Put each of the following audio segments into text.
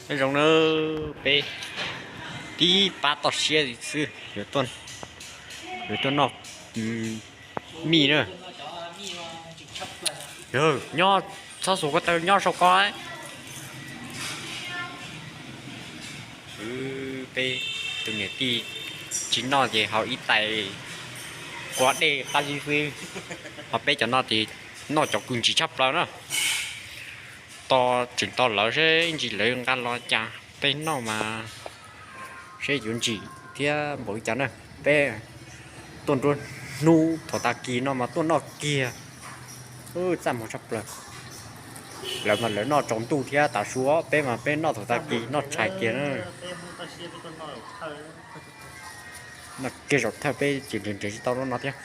Nyob zoo na, peb tib pab toj siab xwb, yuav tuaj noj mij na. Nyob txhob xuas ko taw, nyob saum ko. Peb tus niam tij tsis noj ces haus ib tais kua dej qab zib xwb, ho peb cov no ces noj cov kws ntsim tshaj plaws na. Tos tseem tos lawv seb ntsis lawv nqa los cas peb noj mas seb yuav ntsim thiab npaum li cas na. Peb tuaj nruab hnub thaum tag kis no mas tuaj noj kiag, txaj muag tshaj plaws. Lawv mas lawv noj tsaus ntuj thiab tav su, peb mas peb noj thaum tag kis noj tshais kiag na. Noj kiag zaum thawj peb tsis nrhiav nrhiav tsis tau lub no thiab.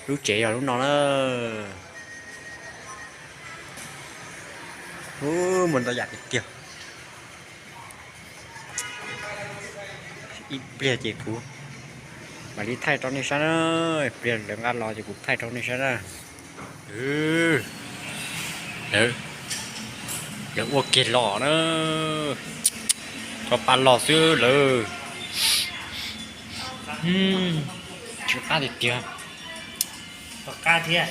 Lub tsev yog lub no na. Ub, muaj ntau yam tiag tiag. Ib pliag ces kuv mam li thaij rau nej saib na. Ib pliag lawv nqa los ces kuv thaij rau nej saib na. Lawv ua kiag los na, tso pa los xwb lawm. Tsw qab tiag tiag.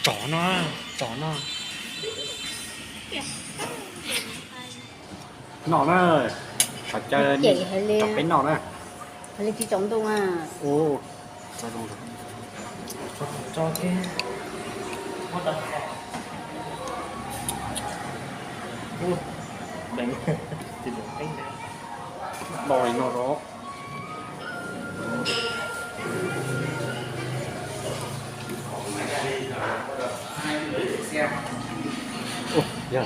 Tsom no, tsom no. Noj na, sawv caw, peb noj na. Noj no os. Yog,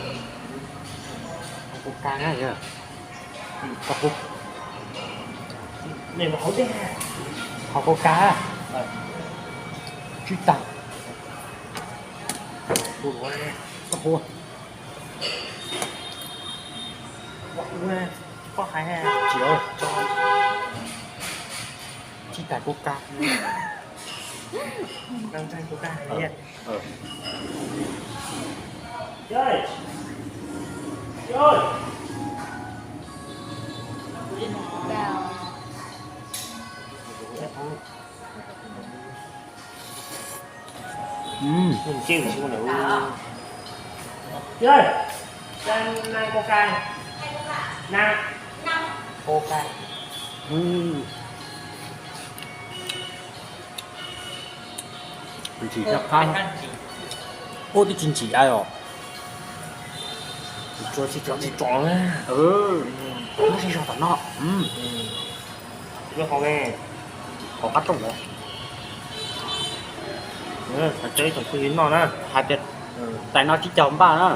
haus coca na yog. Haus coca, tswb tag. Koj hu, koj hais, tsis, tswb tag coca. Ntsim qab, ub, twb tsis ntsim ai os. Tsis tso, tsis tso, tsis tso na. Muab zej zog tom no. Haus qab rooj lawm. Thaum kuv noj na, hais tias tais no tsib caug npaj na,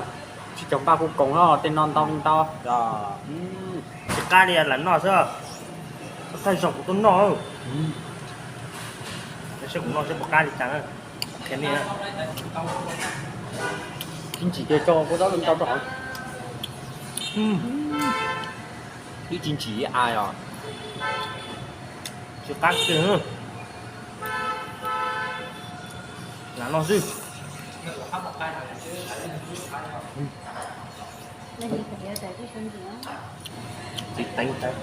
tsib caug npaj kuj koom no, tej no ntau li ntau. Tsis qab li lam noj xwb. Qab zog kuv tuaj noj. Seb kuv noj seb puas qab li cas na. Qhia nej. Tsis ntsim ces tso kua txob ntau rau hauv. Ib tsis ntsim ai os. Tsis qab kiag. Lam noj xwb. Tsis teev.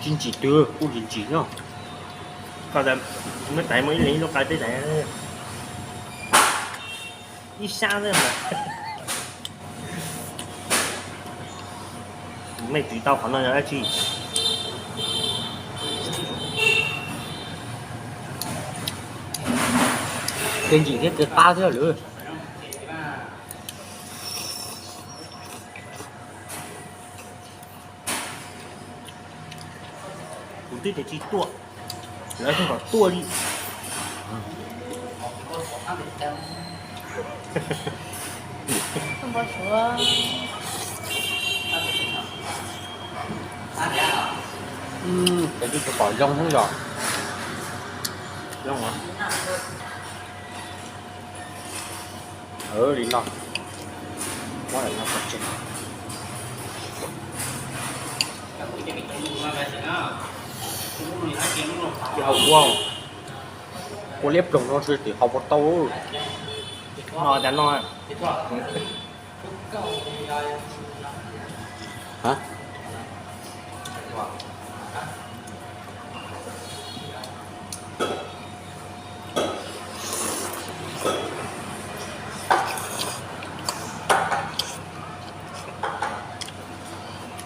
Tsis ntsim twg kuj tsis ntsim no. Koj muab tais muaj ib leeg ib lub qai peb tais. Ib sab xwb mas. Nej tsis tau qhov no yog dab tsi? Kev ntsim thiab kev qab thiab lawm. Kuv twb tias tsis tuaj, lawv thiaj kom tuaj li. Tes twb tsis pom zoo xwb yog. Zoo os. Li no, muab daim no pov tseg. Ces haus ua, ua liab ploog no tsis tim haus puas tau. No cas no.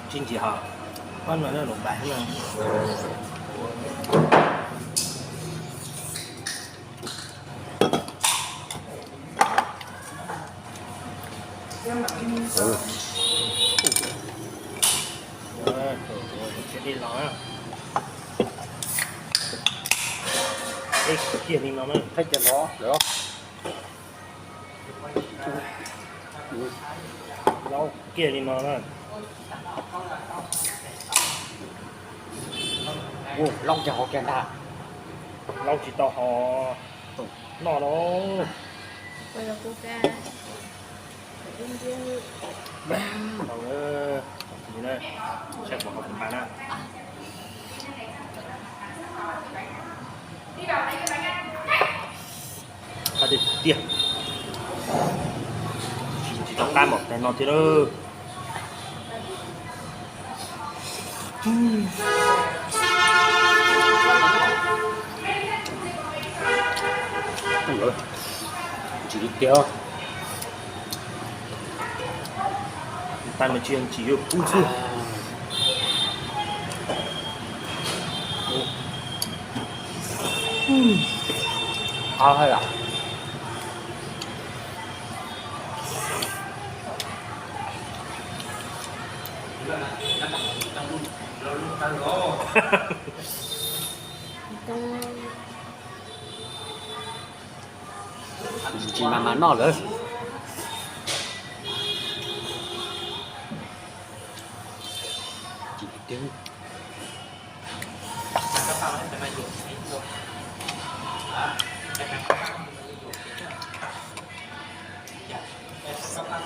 Tsis ntsim hos, pab no lub npas no. Kiag li no na, qhib kiag no lawm. Laub kiag li no na. Laub ces hov kiag ntag. Laub tsis tau hov noj no. Saib puas hov tus npas na. Qab tiag tiag. Tsis tau qab npaum tais no thiab lawm. Ntsim li tiag. Tais mas tsis ntsim yuav kub xwb. Tsis mas mas noj lawm.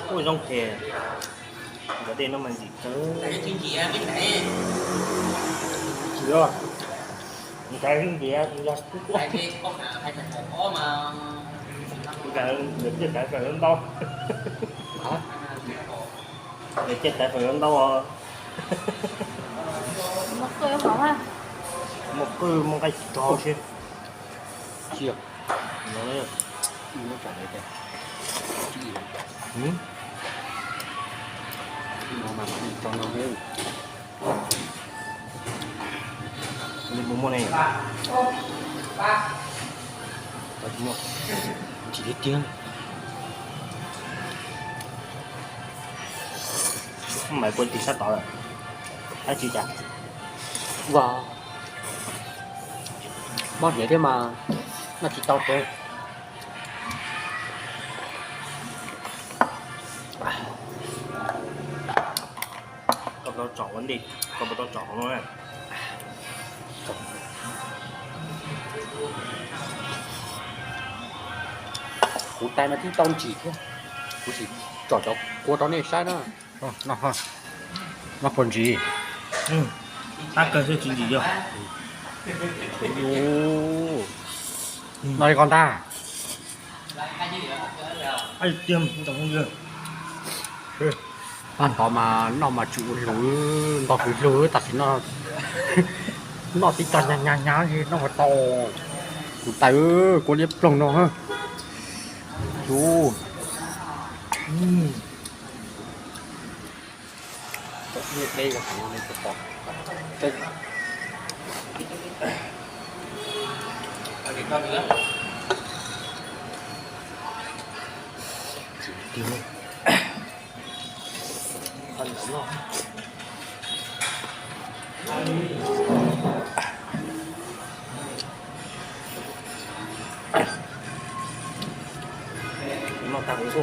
Ua zoo ces cov dej no mas ntsim txawv. Ntxhais ntxiv, ntxhais ntau, ntxhais feem ntau, ntxhais feem ntau. Muaj qwj, muaj nqaij tog si. Li puas muaj ne? Tsis tiag. Maiv puas tig sab tod lawm. Ab tsis cas. Ua, mob hniav thiab mas noj tsis tau pes. Koj puas tau tsom ua ntej, koj puas tau tsom hauv no na? Kuv tais mas twb tau ntsim thiab, kuv sim tsom cov kua rau nej saib na. Noj puas ntsim? Qab kawg xwb tsis ntsim yog. Noj li ko ntag. Pab ntov mas noj mas tsis ua lug, nto kwv lug tam sim no. Noj tib co hnyav hnyav hnyav noj puas tau. Kuv tais kua liab ploog no.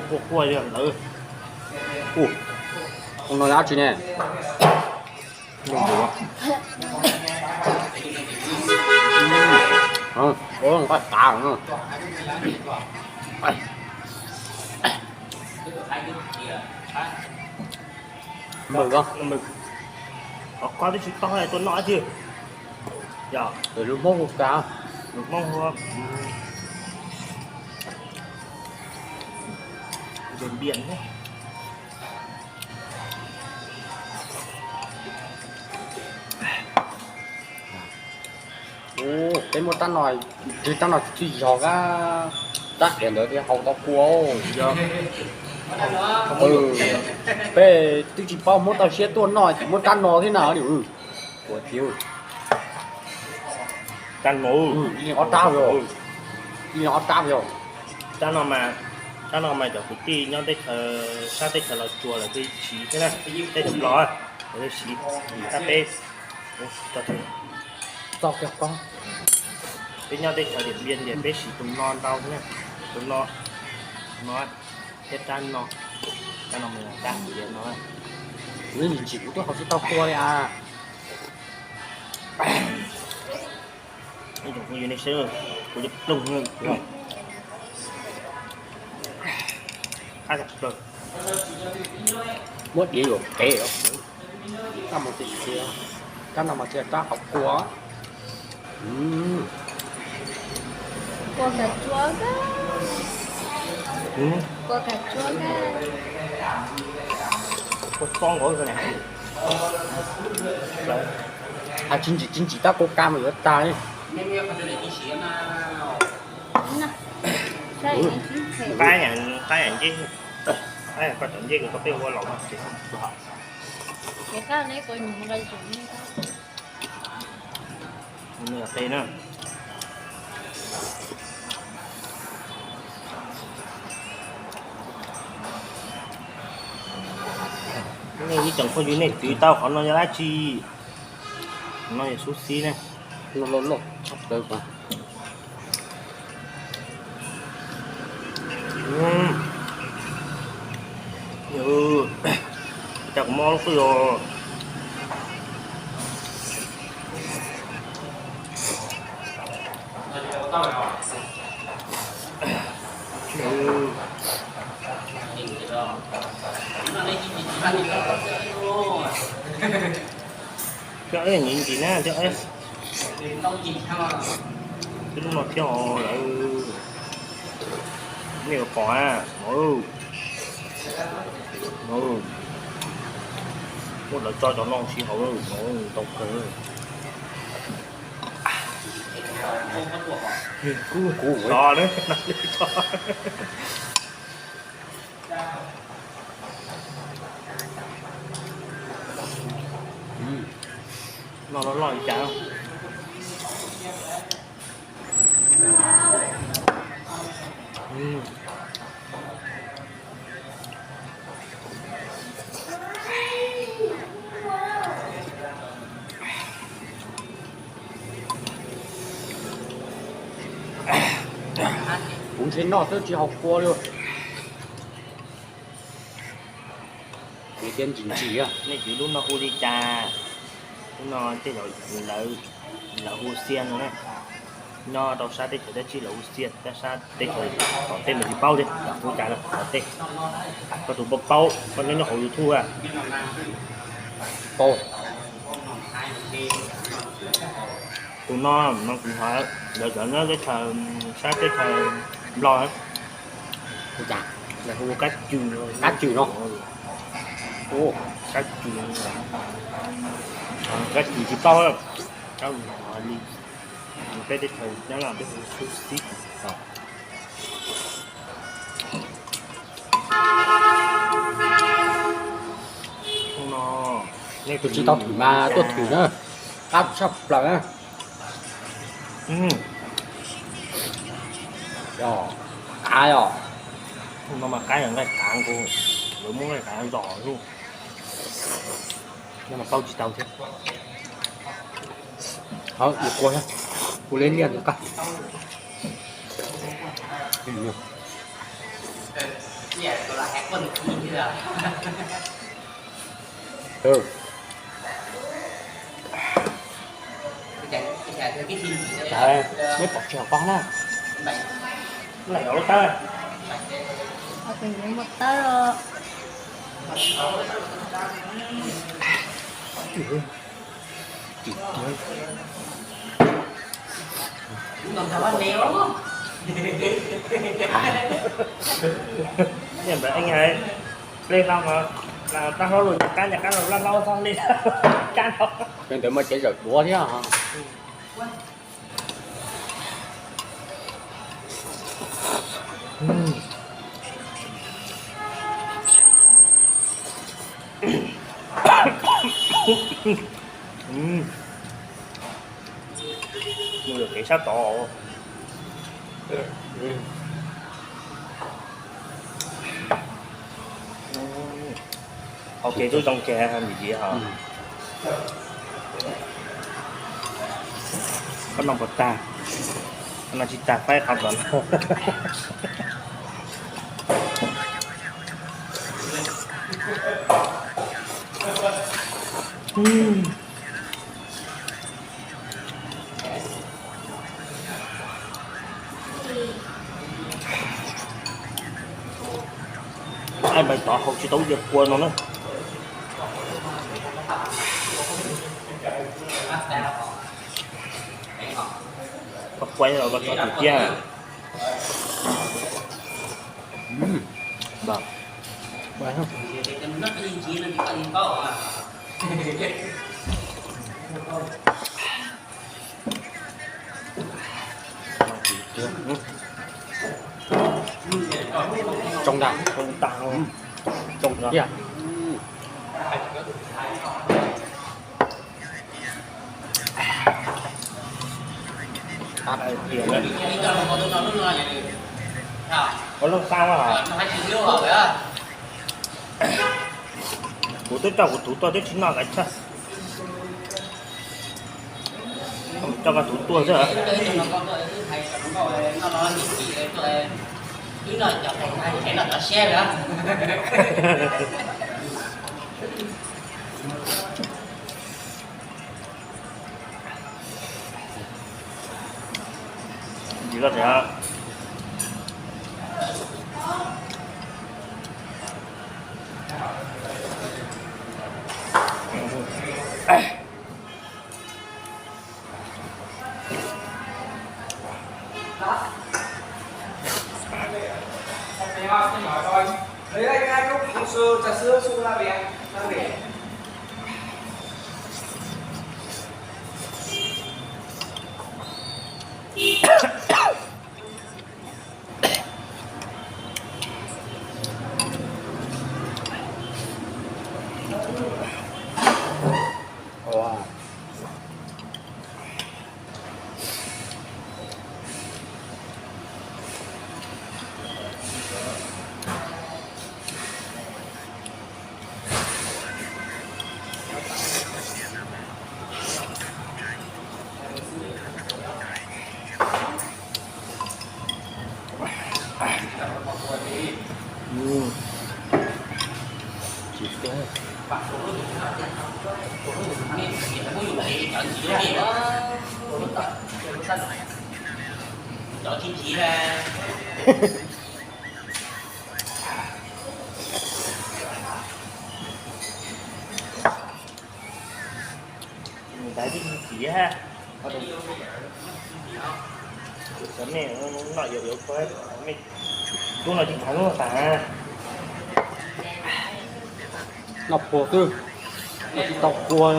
Quaj quaj li ntawd. Ua, no yog dab tsi ne? Nqaij qav. Npawg, qhov ko twb tsis tau tuaj noj thiab. Yog lus Hmoob hu kav, lus Hmoob hu. Ces npiam thiab. Peb muab rab no, rab no tsis yog rab, rab qias ntawd thiab, haus tau kua. Peb twb tsis paub, muab tau siab tuaj noj ces muab rab no thiab na. Ua tiag, rab no, ob rab, ob rab yog. Rab no mas, rab no mas cov kwv tij nyob teb chaws, sab teb chaws Los Tsuas lawv twb siv thiab na, teb chaws Nplog lawv twb siv, tab peb txo kiag ko. Peb nyob teb chaws Điện Biên ces peb siv tus no ntau thiab, tus no, no thiab rab no, rab no mas rab hauv liaj no. Kuv yeej ntsim kuv twb haus tsis tau kua li as. Ib tsoom phooj ywg nej saib, kuv cov ploog, qab tshaj plaws. Muab diav yuam kev, rab no mas tsis, rab no mas tsis rab haus kua. Kua kas tsuab, kua kas tsuab, kua txob nkaus. Tsis ntsim, tsis ntsim tab kua kas mas yuav tag li. Qab, qab yam ncej, qab yam koj cov ncej koj peb ua laus no ces. Qe na, nej ib tsoom phooj ywg nej twv tau qhov no yog dab tsi? No yog xub xib ne. Loj loj tshaj plaws. Cas kuv mob lub qwj os. Thiab ib ntsis na, thiab ib lub no thiab os lawm. Nej yuav pom a, muab lawv tso cov no sib haum, ntau kawg. Kuv, kuv, kuv. No loj loj li cas. Kuv ntshe noj xwb tsis haus kua li. Nej twv lub no hu li cas? Lub no tej zaum lawv hu xiaj no na. Nyob rau sab teb chaws dab tsi lawv hu xiaj, tab sab teb chaws tom tej lawv tsis paub thiab, lawv hu cas los tom tej. Koj tus paub paub, koj nyob nyob hauv YouTube a. Paub. Tus no, no kuv hais, lawv cov nyob teb chaws, sab teb chaws Nplog. Hu cas? Lawv hu kab cws, kab cws no. Kab cws, kab cws tsis paub. Kab li peb teb chaws nyob no peb hu xub xib. Tus tsis tau thwm mas tuaj thwm na, qab tshaj plaws na. Qav os. No mas qaib yog nqaij qav nkaus, lawv muab nqaij qav zom lug. No mas paub tsis tau thiab. Ua, ua liaj liaj ntawd. Neb pom tsis hauv qab na. Lawm lub tawb. Muaj tawb os. Ntawd ej, ple hlau no, tag hlau lug nyam qab, nyam qab lug laj hlaub txog li kab no. Ntawd mas tsev zawm duav thiab. Mus lawm kev sab tod. Hauv kev tub zoo kiag nim ntsis ho. Qhov no puas tag? Qhov no tsis tag, faib qhov tom no. Ai, npais tod haus tsis tau ib diav kua no na. Koj quaj los koj tso tim tiab. Tsoo tas, tsoo tas, tsoo tiag. Ua lub qab mas, kuv twb coj kuv tub tuaj twb tsis noj kav chawj. Coj koj tub tuaj xwb. Ntsis koj tias. Ntawd tib txiv, cov nej noj yuav yuav kua, nej tub no tsis tau lub tas. Noj puas twb, noj tsis tau kua.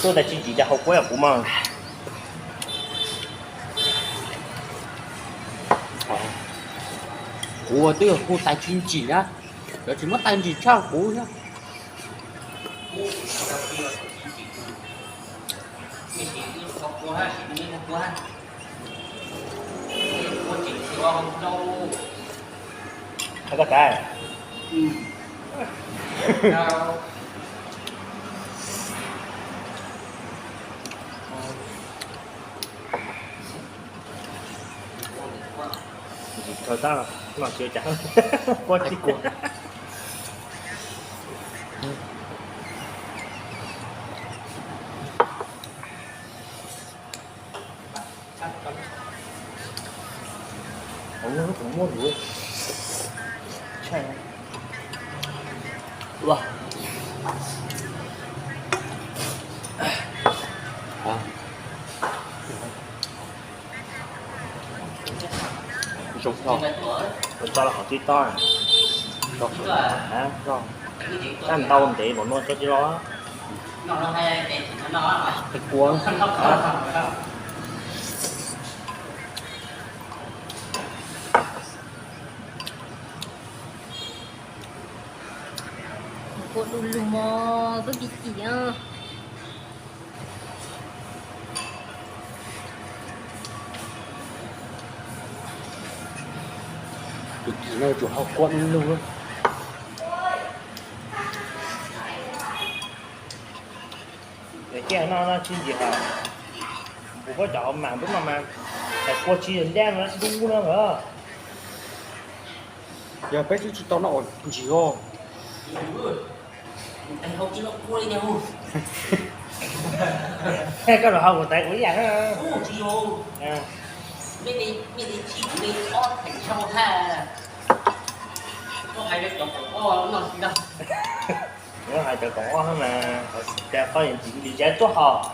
Tuaj tas tsis ntsim cas haus kuab yam kuv mas. Kuv twb yog kuv tais tsis ntsim na, cov tsis muab tais ntsim tshaj kuv thiab. Koj tas. Ntsim kawg tab, noj tsis ua cas, kuab tsis kua. Zoo tso, tso los hauv tib tob, tso, tso ntau ntev npaum no tso tsis los. Kua. Kua du lug mog, koj kim kim. Tus kim no tsuas hau kua du lug. Ces no no tsis ntsim hos, kuv pab cov hauv mas ntuj no mas, hais kua tsis dab no dub no lawm. Yog peb twb tsis tau noj ntsim os. Koj los hau kuv tais kuv ib yam. Kuv hais cov kaum ob mas, qhov tsis tau qhov yeej tsis li zab tuaj hos.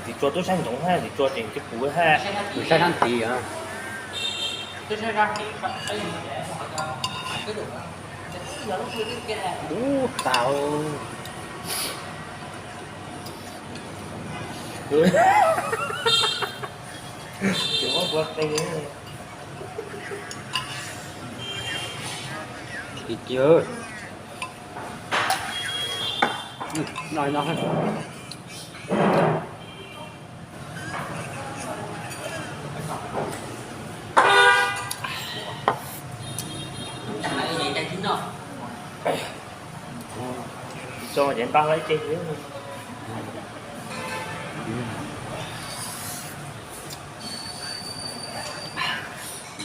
Tis tsua tub sab ntsoov hab, tis tsua tseem tsis puv hab. Tus sab sab tid. Ub tas. Tis tis. Tso ces npaj lawm ces.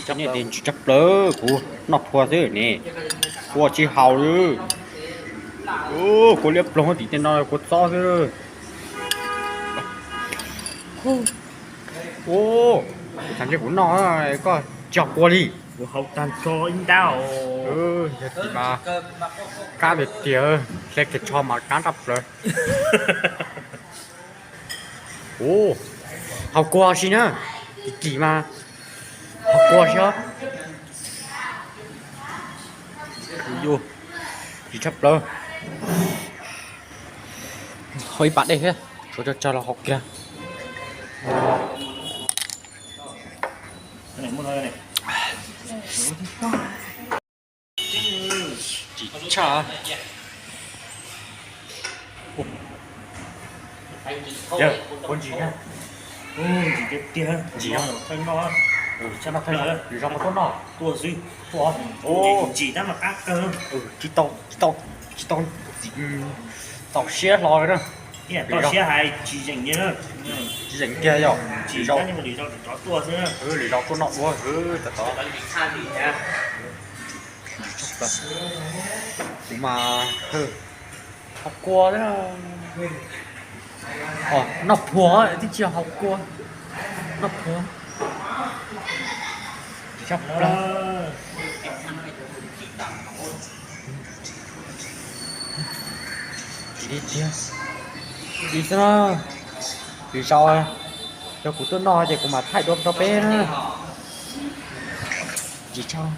Ntsis tshaj plaws, kuv noj phua xwb ne, kua tsis haus li. Kua liab ploog tim tej no kua txob xwb. Ua, tsam ntsis kuv noj koj tsis haus kua li. Kuv haus tag nrho ib ntab. Yog tim mas kab tiag tiag, hle kiag tsho mas kab tshaj plaws. Ua, haus kua si na, kim kim mas haus kua si os. Ntsis tshaj plaws. Haus ib pas dej thiab, tshuav tsawg tsawg los haus kiag. Ntsis tshaj. Yog, ua ntsis na. Ntsis tiag tiag, ntsis no thawj noj. Nws zoo mas tuaj noj, tuaj xwb. Ntsis tab mas qab kawg. Tsis tau, tsis tau, tsis tau, txaus siab hlo na. Txaus siab hais tsis zeem kiag, tsis zeem kiag yog. Lwm zaus, lwm zaus tuaj noj ua, tov tov. Kuv mas haus kua, noj phua twb tsis haus kua, noj phua. Tsis tshaj plaws. Ntsis tiag tiag. Ntsis xwb na. Lwm zaus yog kuv tuaj noj ces kuv mam thaij dua rau peb na. Ntsis tshaj.